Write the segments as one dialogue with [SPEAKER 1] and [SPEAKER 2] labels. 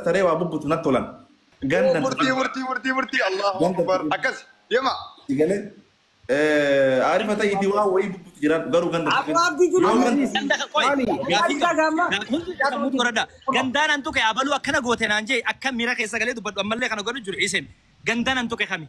[SPEAKER 1] Taree waa bubbutu natti tolan. Gandan
[SPEAKER 2] Murtii, murtii, murtii, murtii, Allahu akbar. Akkas deema.
[SPEAKER 1] Galee aarifa ta'iitii waa wayii bubbutu jiran garuu ganda.
[SPEAKER 3] Abdii jiru.
[SPEAKER 1] Yoo ganda
[SPEAKER 4] Ganda qoy. Gaafii
[SPEAKER 3] Gaama.
[SPEAKER 4] Hundi sammuu qoradha. Gandaan an tuqe abaluu akkana goote naan jee akka miira keessa galee dubbadhu ammallee kana godhu jiru isin. Gandaan an tuqe kami?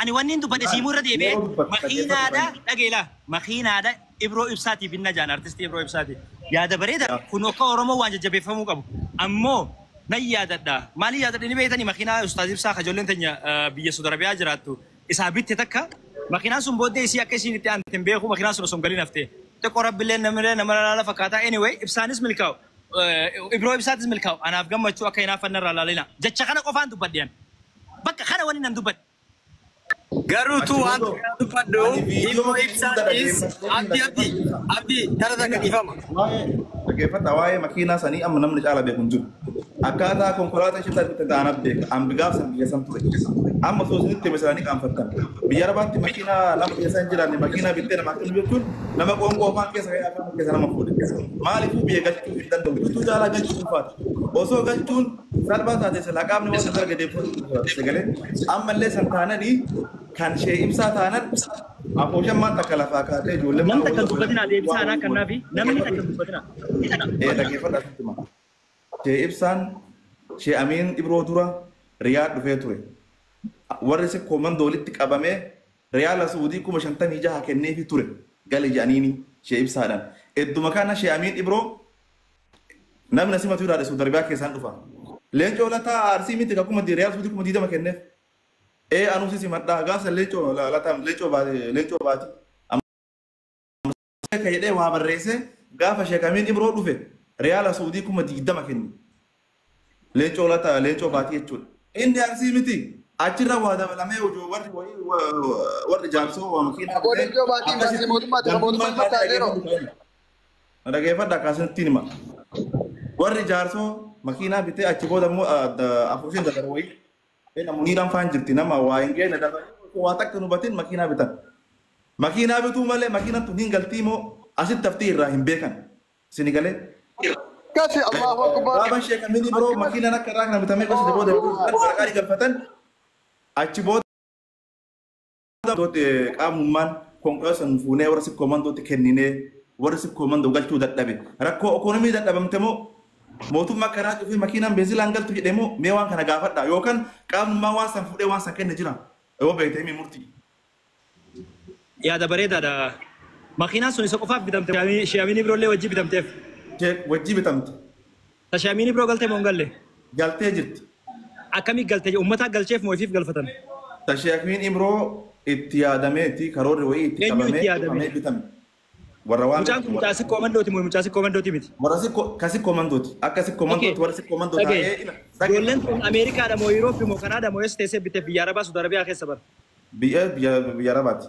[SPEAKER 4] Ani wanni hin dubbadhe siimuu irra deebi'ee
[SPEAKER 1] Yeroo dubbattu
[SPEAKER 4] makiinaadha dhageela makiinaadha Ibroo Ibsaatiif hinna jaan artistii Ibroo Ibsaatiif. Yaada bareeda kun akka Oromoo waan jajjabeeffamuu qabu. Ammoo nan yaadadha. Maaliin yaadadha ni beektanii? Makiinaa Ustaaz Ibsaa kajoolleen teenya biyya Saudi Arabiyaa jiraattu isaa bitte takka, makiinaan sun booddee isii akka isiin itti aante hin beeku, makiinaan sun osoo hin galin haftee. Xiqqoo rabbillee namni nama laala fakkaata. Anyway, Ibsaanis milkaa'u. Ibroo Ibsaatis milkaa'u. Anaaf gammachuu akka hinaafanna irraa laalina. Jecha kana qofaan dubbadhe ani. Bakka kana wani nan dubbadhe.
[SPEAKER 5] Garuu tu waan dubbadhu Ibroo Ibsaatis Abdii, Abdii, Abdii, tara takka dhiifama.
[SPEAKER 1] Waa'ee dhaggeeffadha, waa'ee makiinaa sanii amma namni caala beeku hin jiru. Akkaataa konkolaataa ishee bitte ta'an beeka. Ambi gaaf san biyya san ture. Amma osoo isinitti hime isaanii qaanfattan. Biyya Arabaatti makiinaa nama biyya san jiraanne makiinaa bittee nama akkana jechuun nama qoonqoo afaan keessa ka'ee afaan keessa nama fuudhe. Maaliifuu biyya galchuu hin danda'u. Bituu caalaa galchuu ulfaata. Osoo galchuun salphaa taate silaa qaamni waan sana gadi sagalee ammallee san taananii kan ishee Ibsaa taanan afooshammaan takka lafaa kaatee ijoollee.
[SPEAKER 4] Namni takka hin dubbatinaa, deebisaa anaa kannaafi namni takka hin dubbatinaa.
[SPEAKER 1] Ee, dhaggeeffadhaa sitti hima. Shee Ibsaan Shee Amiin Ibroo dura Riyaad dhufee ture. Warri si koomandoo walitti qabamee Riyaala Suudii 56,000 kenneefii ture. Gali jedhaniini Shee Ibsaadhaan. Edduma kana Shee Amiin Ibroo namni na simatu jiraadhe Suudi Arabiyaa keessaan dhufa. Leencoo Lataa Arsii miti ka kuma Riyaala Suudii 20,000 kenneef. Ee, anuu si simadhaa gaafsa Leencoo Lataa Leencoo baate Leencoo baati. Ka jedhee waa barreesse gaafa Sheek Amiin Ibroo dhufe Riyaala Suudii 20,000 kenne. Leencoo Lataa Leencoo Baatii jechuudha. Inni Arsii miti achirra waa dabalamee hojii warri wayii warri jaarsoo waa makiinaa
[SPEAKER 2] Abboo Leencoo Baatii baasii mootummaati, mootummaan mattaaseeroo.
[SPEAKER 1] Dhaggeeffadha, akkasittiin hima. Warri jaarsoo makiinaa bitee achi booda immoo afuushin dadar wayii namoonni faan jirti nama waa hin geenye dabalee waa takka nu hubatin makiinaa bitan. Makiinaa bituu malee makiinaan tun hin galtii moo asitti haftii irraa hin beekan. Sini galee.
[SPEAKER 2] Kasi Allahu akbar.
[SPEAKER 1] Gaafa Sheek Amiin biroo makiinaan akka irraa kana bitamee gosa booda waraqaa galfatan achi booda qaamummaan konkolaataa san fuunee warra sikkoo mandootti kenninee warri sikkoo mandoo galchuu dadhabe. Rakkoo ekonomii dadhabamte moo mootummaa karaa cufee makiinaan beezilaan galtu jedhee moo mee waan kana gaafadha yookaan qaamummaa waan san fuudhee waan san kenne jira yoo beekte himi murtii.
[SPEAKER 4] Yaada bareedaadha. Makiinaan sun isa qofaaf bitamte? Shee Amiin Ibroollee wajji bitamteef.
[SPEAKER 1] Wajji bitamte.
[SPEAKER 4] Ta Shee Amiin Ibroo galtee moo hin galle?
[SPEAKER 1] Galtee jirti.
[SPEAKER 4] Akkamii galte? Uummataa galcheef moo ifiif galfatan?
[SPEAKER 1] Ta Sheek Amiin Ibroo itti yaadameeti, karoorri wayii itti
[SPEAKER 4] Eenyu
[SPEAKER 1] qabamee
[SPEAKER 4] itti yaadame?
[SPEAKER 1] dhufamee bitame. Warra waan
[SPEAKER 4] Mucaan kun mucaa sikkoo mandooti moo mucaa sikkoo mandooti miti?
[SPEAKER 1] Warra sikkoo ka sikkoo mandooti. Akka sikkoo mandooti warra sikkoo mandoo taa'ee ila.
[SPEAKER 4] Ijoolleen kun Ameerikaadha moo Yurooppii moo Kanaada moo eessa teessee bitee? Biyya Arabaa Saudi Arabiyaa keessa bara?
[SPEAKER 1] Biyya Arabaati.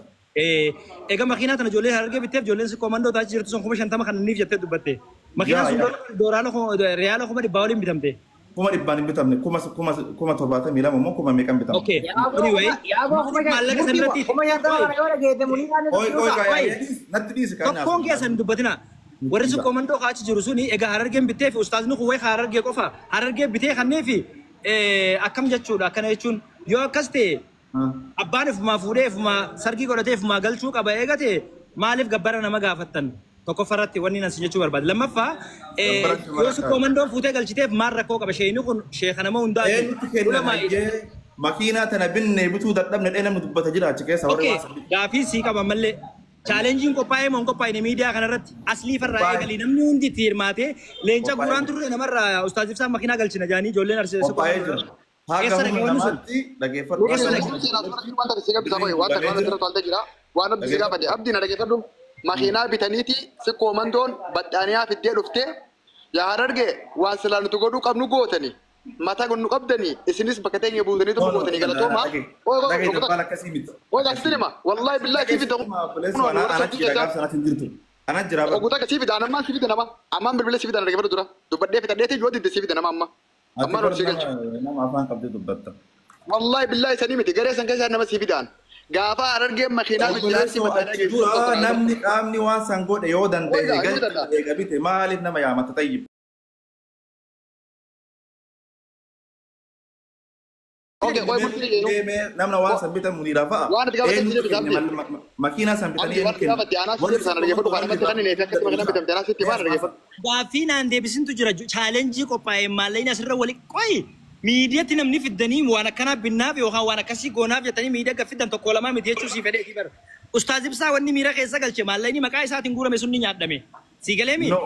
[SPEAKER 4] Egaa makiinaa tana ijoollee Harargee bitteef, ijoolleen sikkoo mandoo taa'aa jirtu sun 50,000 kan niif jettee dubbatte. Makiinaan sun dooraala riyaala 100,000 waliin bitamte.
[SPEAKER 1] 100,000 hin bitamne, 72,000 moo kuma meeqan bitamne?
[SPEAKER 4] Okay. Anyway, maallaqa san irratti
[SPEAKER 3] 50,000 kana yoo dhageette muniidhaan
[SPEAKER 1] Oi oi kaa natti dhiisi kaa.
[SPEAKER 4] Tokkoon keessan hin dubbatina. Warri sikkoo mandoo kaachi jiru suni egaa Harargeen bitteef, ustaazni kun wayi Harargee qofa Harargee bitee kanneefi akkam jechuudha? Akkana jechuun yoo akkas ta'e abbaan ifumaa fuudhee ifumaa sargii godhatee ifumaa galchuu qaba eegate maaliif gabbara nama gaafattan? Tokkoffaarratti wanni nan sin jechuu barbaade. Lammaffaa,
[SPEAKER 1] Gabbara
[SPEAKER 4] yoo sikkoo mandoon fuutee galchiteef maal rakkoo qaba? Sheeyni kun sheeka nama hundaati.
[SPEAKER 1] Eenyutti kennan hayyee makiinaa tana binne bituu dadhabne dhee namni dubbata jira achi keessa warri
[SPEAKER 4] Okay,
[SPEAKER 1] waan san
[SPEAKER 4] gaafii sii qaba mallee. Challengeiin qophaa'ee moo hin qophaa'ine miidiyaa kanarratti? Aslii farraa
[SPEAKER 1] Qophaa'e.
[SPEAKER 4] eegalii namni hundi itti hirmaatee leenca
[SPEAKER 1] Qophaa'ee
[SPEAKER 4] guuraan
[SPEAKER 1] jira.
[SPEAKER 4] turre namarraa Ustaaz Ibsaan makiinaa galchina jaanii ijoolleen arsee
[SPEAKER 1] Qophaa'ee jira. Haga
[SPEAKER 4] Eessa dhaqe
[SPEAKER 1] humna
[SPEAKER 4] wanni sun?
[SPEAKER 1] namaatti dhaggeeffadhu.
[SPEAKER 4] Eessa dhaqe?
[SPEAKER 2] Wanta si gabbisa qoye wanta kana irratti wanta jira waan Abdi si gaafate. Abdi, na dhaggeeffadhu. Makiinaa bitaniiti sikkoo mandoon badhaaniyaa fiddee dhuftee yaa Harargee waan silaa nuti godhuu qabnu gootani mataa nu qabdanii isinis bakka teenya buutanii tokko gootanii galatoomaa.
[SPEAKER 1] Dhagee dabbaan akkasii miti.
[SPEAKER 2] Oye, akkasitti hima wallahi billahi si fida.
[SPEAKER 1] Ana jira gaaf sanatti hin jirtu. Ana jira bara.
[SPEAKER 2] Oguta si fida ammaan si fida nama ammaan bilbila si fida. Na dhaggeeffadhu, dura dubbadhee fitadheeti yoo didde si fida nama amma ammaan ol si galcha.
[SPEAKER 1] Nama afaan qabdee dubbatta.
[SPEAKER 2] Wallahi billahi sanii miti, garee san keessaa nama si fidaan gaafa Harargeen makiinaa bittilaatti.
[SPEAKER 1] Obboleessoo, achi dura namni qaamni waan san godhe yoo danda'e
[SPEAKER 2] Wayyaa, ni
[SPEAKER 1] galcha
[SPEAKER 2] danda'a.
[SPEAKER 1] eega bite maaliif nama yaamata tayyib?
[SPEAKER 2] Okay, qoy murtii jedhu.
[SPEAKER 1] Deemee namna waan san bitan Muniiraa fa'a.
[SPEAKER 2] Waan ati gaafatte
[SPEAKER 1] Eenyutu
[SPEAKER 2] deebisa
[SPEAKER 1] kenne
[SPEAKER 2] abdi.
[SPEAKER 1] Makiinaa san bitanii
[SPEAKER 2] Abdi
[SPEAKER 1] eenyu
[SPEAKER 2] waan
[SPEAKER 1] kenne?
[SPEAKER 2] gaafatte anaas deebisa na dhaggeeffadhu kan namatti kan inni akkatti makiinaa bitamte anaas sitti waan dhaggeeffadhu.
[SPEAKER 4] Gaaffii naan deebisintu jira. Chaalenjii qophaa'e maallaqni asirra wali qoyi. Miidiyaatti namni fiddanii waan akkanaa binnaaf yookaan waan akkasii goonaaf jettanii miidiyaa gad fiddan tokko lamaa miti jechuu sii fedheetii bara. Ustaaz Ibsaa wanni miira keessa galche maallaqni maqaa isaatiin guurame sun ni nyaadhame. Sii galeemi?
[SPEAKER 1] No.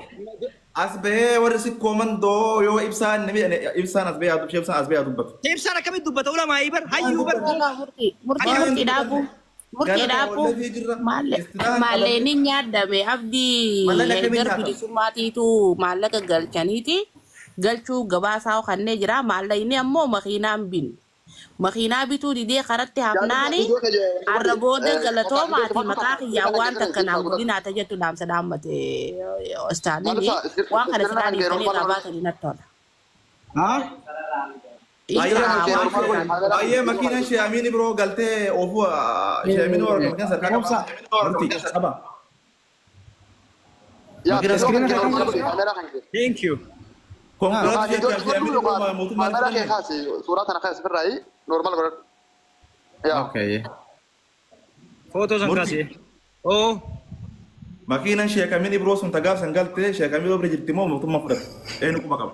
[SPEAKER 1] As bahee warri si koomandoo yoo ibsaan nami ibsaan as bahee haa dubbatu ibsaan as bahee haa dubbatu.
[SPEAKER 4] Ibsaan akkamitti dubbata ulamaa bar hayyuu bar.
[SPEAKER 6] Murtii murtii dhaabu. Murtii dhaabu. Maalleen nyaadame abdii
[SPEAKER 1] Maallaqa akkamiin
[SPEAKER 6] gar
[SPEAKER 1] nyaatama?
[SPEAKER 6] bilisummaatiitu maallaqa galchaniiti. Galchuu gabaasaa kannee jira. Maallaqni ammoo makiinaan binu. Makiinaa bituu didee karatti hafnaani har'a booda galatoomaati maqaa kiyyaa waan takka naan godinaa jettu dhaamsa dhaammate ustaanini waan kana silaa dhiiftanii irraa baatanii natti tola.
[SPEAKER 1] Baay'ee makiinaan ishee Amiin biroo galtee oofuu ishee Amiin biroo makiinaan sarkaa qaba. Murtii qaba.
[SPEAKER 2] Yaa viidiyoo kan kee normaal godhi kaameraa kan kee.
[SPEAKER 4] Thank you.
[SPEAKER 1] Konkolaataa
[SPEAKER 2] Viidiyoo
[SPEAKER 1] ishee Amiin
[SPEAKER 2] godhu
[SPEAKER 1] biroo mootummaan
[SPEAKER 2] kaameraa kee kaasi suuraa tana kaasi firraayi normaal godhadhu. Yaa.
[SPEAKER 5] Okay.
[SPEAKER 4] Footoo san
[SPEAKER 1] Murtii.
[SPEAKER 4] kaasee. Oo.
[SPEAKER 1] Makiinaan ishee Amiin biroo sun tagaaf san galtee ishee Amiin biroo bira jirti moo mootummaa fudhate? Eenyu quba qaba?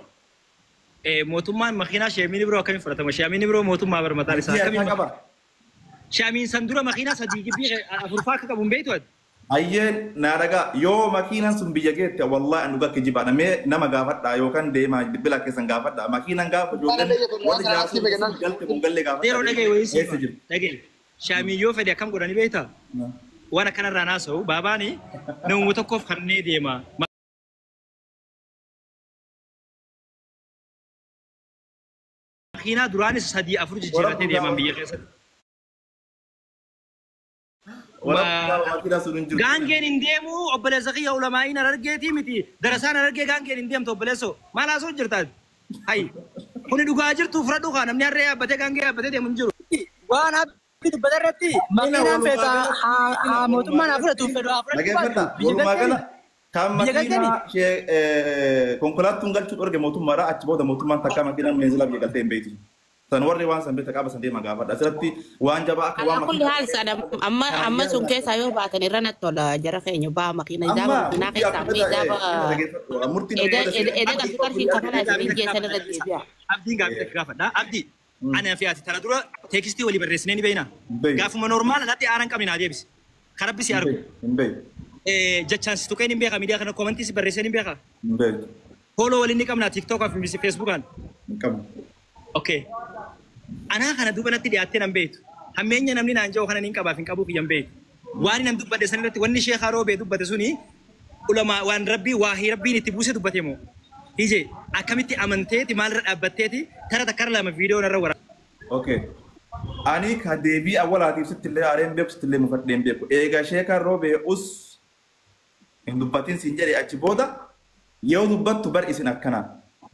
[SPEAKER 4] Mootummaan makiinaa Sheemiin biroo akkamiin fudhatama? Sheemiin biroo mootummaa bar mataan isaa
[SPEAKER 1] Harkaa
[SPEAKER 4] akkamiin?
[SPEAKER 1] qaba.
[SPEAKER 4] Sheemiin san dura makiinaa sadii gibbii afurfaa akka qabu hin beektu ati?
[SPEAKER 1] Ayyeen naa dhagaa yoo makiinaan sun biyya geette wallahi an dhugaa kijibaadha mee nama gaafadhaa yookaan deemaa bilbila keessan gaafadhaa makiinaan gaafa ijoolleen warri jaarsi galte mungallee gaafadhaa.
[SPEAKER 4] Yeroo dhagaye wayii
[SPEAKER 1] Eessa
[SPEAKER 4] si
[SPEAKER 1] jirti?
[SPEAKER 4] dhagaye. Shaamiin yoo fedhe akkam godhani beektaa? Waan akkanarraa naasa'u baabaani namuma tokkoof kannee deema. Makiinaa duraanis sadii afur jijjiirratee deeman biyya keessatti.
[SPEAKER 1] Makiinaan sun hin jiru.
[SPEAKER 4] Gaangeen hin deemu obboleessa kiyya ulamaa'iin harargeetii miti. Darasaan harargee gaangeen hin deemtu obboleessoo. Maal haasa'u jirtaati? Hayi. Kuni dhugaa jirtu fudhadhu kaa namni harree yaabbatee gaangee yaabbatee deemu hin jiru.
[SPEAKER 3] Waan abdii dubbata irratti makiinaan feeta haa mootummaan haa fudhatu fedhu haa fudhatu
[SPEAKER 1] Dhageeffadha.
[SPEAKER 3] biyya
[SPEAKER 1] Walumaa gala kan
[SPEAKER 3] Biyya galtanii?
[SPEAKER 1] makiinaa ishee konkolaattuun galchuu dhorge mootummaadha achi booda mootummaan takka makiinaan meenzilaa biyya galtee hin beektu. San warri waan san beekta qaaba san deema gaafadha. Asirratti waan jabaa akka waan
[SPEAKER 6] Alaa kulli haal sana amma amma sun keessaa yoo baatan irra natti tola jara keenya baa makiina
[SPEAKER 1] Amma
[SPEAKER 6] ijaaba makiinaa keessaa amma ijaaba
[SPEAKER 1] murtiin
[SPEAKER 6] eda eda qabsi qarshii kafalaa isiniin geessan irra deebi'a.
[SPEAKER 4] Abdiin gaaffii takka gaafadha. Abdii ani fi ati tana dura teeksistii walii barreessinee ni beekna.
[SPEAKER 1] Beekna.
[SPEAKER 4] Gaafuma normaala natti aaraan qabne naa deebisi. Karabbi si argu.
[SPEAKER 1] Hin beektu.
[SPEAKER 4] Jechaan si tuqeen hin beeka miidiyaa kana koomantii si barreesseen hin beeka.
[SPEAKER 1] Hin beektu.
[SPEAKER 4] Fooloo waliin ni qabna tiiktookaa fi feesbuukaan.
[SPEAKER 1] Hin qabnu.
[SPEAKER 4] Okay. Anaa kana duuba natti dhiyaattee nan beektu. Hammeenya namni naan jedhu kana niin qabaaf hin qabuuf hin beektu. Waan nan dubbadhe san irratti wanni sheekh Roobee dubbate suni ulamaa waan rabbii waahii rabbiin itti buuse dubbate moo. Ije akkamitti amanteeti maalirra dhaabbatteeti tara takka lama viidiyoo narra wara.
[SPEAKER 1] Okay. Ani ka deebii awwalaatiif sitti illee aareen beeku sitti illee mufadheen beeku. Eega sheekan roobee us hin dubbatin siin jedhe achi booda yoo dubbattu bar isin akkana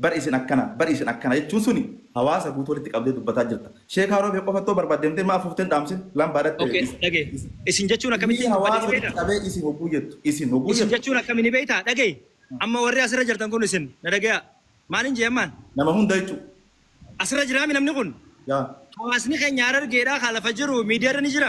[SPEAKER 1] bar isin akkana bar isin akkana jechuun suni hawaasa guutuu walitti qabdee dubbataa jirta. Sheekaa roobee qofattoo barbaaddeemtee maa afuufteen dhaamsin lambaadhatte.
[SPEAKER 4] Okay, dhagee. Isin jechuun akkamitti
[SPEAKER 1] Hawaasa
[SPEAKER 4] dubbate ni
[SPEAKER 1] walitti
[SPEAKER 4] beektaa?
[SPEAKER 1] qabee isin hogguu jettu isin hogguu
[SPEAKER 4] Isin
[SPEAKER 1] jettu
[SPEAKER 4] jechuun akkamiin ni beektaa? Dhagee. Amma warri asirra jirtan kun isin na dhagaya. Maaliin jee ammaan?
[SPEAKER 1] nama hunda jechuudha.
[SPEAKER 4] Asirra jiraami namni kun?
[SPEAKER 1] Yaa.
[SPEAKER 4] Hawaasni keenya harargeedhaa kan lafa jiru miidiyaarra ni jira.